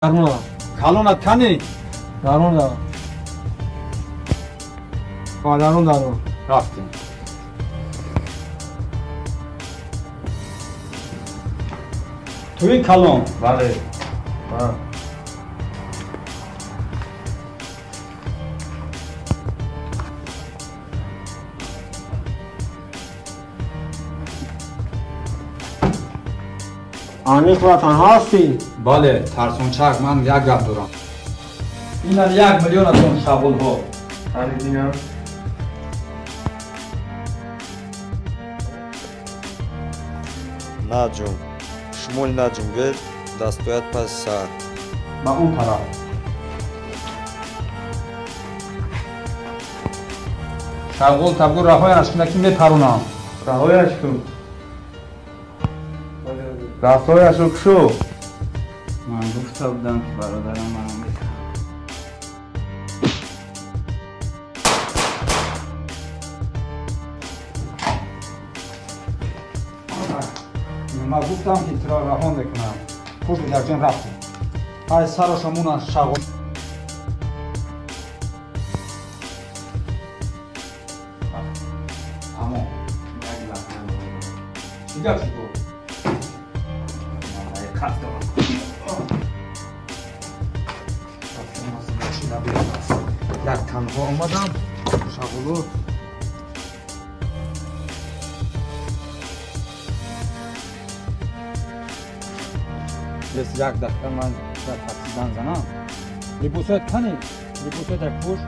Даруна. Калонат кани? Даруна. Ба дарун дарун. Рафтем. Туи калон? Бале. Ман. Аниқ ватан ҳастӣ? Бале, тарсончак, ман як гап дорам. Инам 1 миллионатон шағолҳо. Ҳани бинам. Наҷум. Шумоли наҷумгӯед, дастоят паси сар. Ба он тараф. Шағол табгӯ, раҳояш кунда, ки мепаронам. Раҳояш кун. Дастҳояшро кушо. Ман гуфта будам, ки бародарам маро метавонад. Ман гуфтам, ки туро раҳо мекунам. Хуш, дар рафтем. Ай сароша мунан шағол. Тамом. Чӣ гап шуд? Қасд дорам. Як танҳо омадам, шағолу. Бес, як дақиқа, ман дар такси занг занам. Либосоят кани? Либосоят пӯш.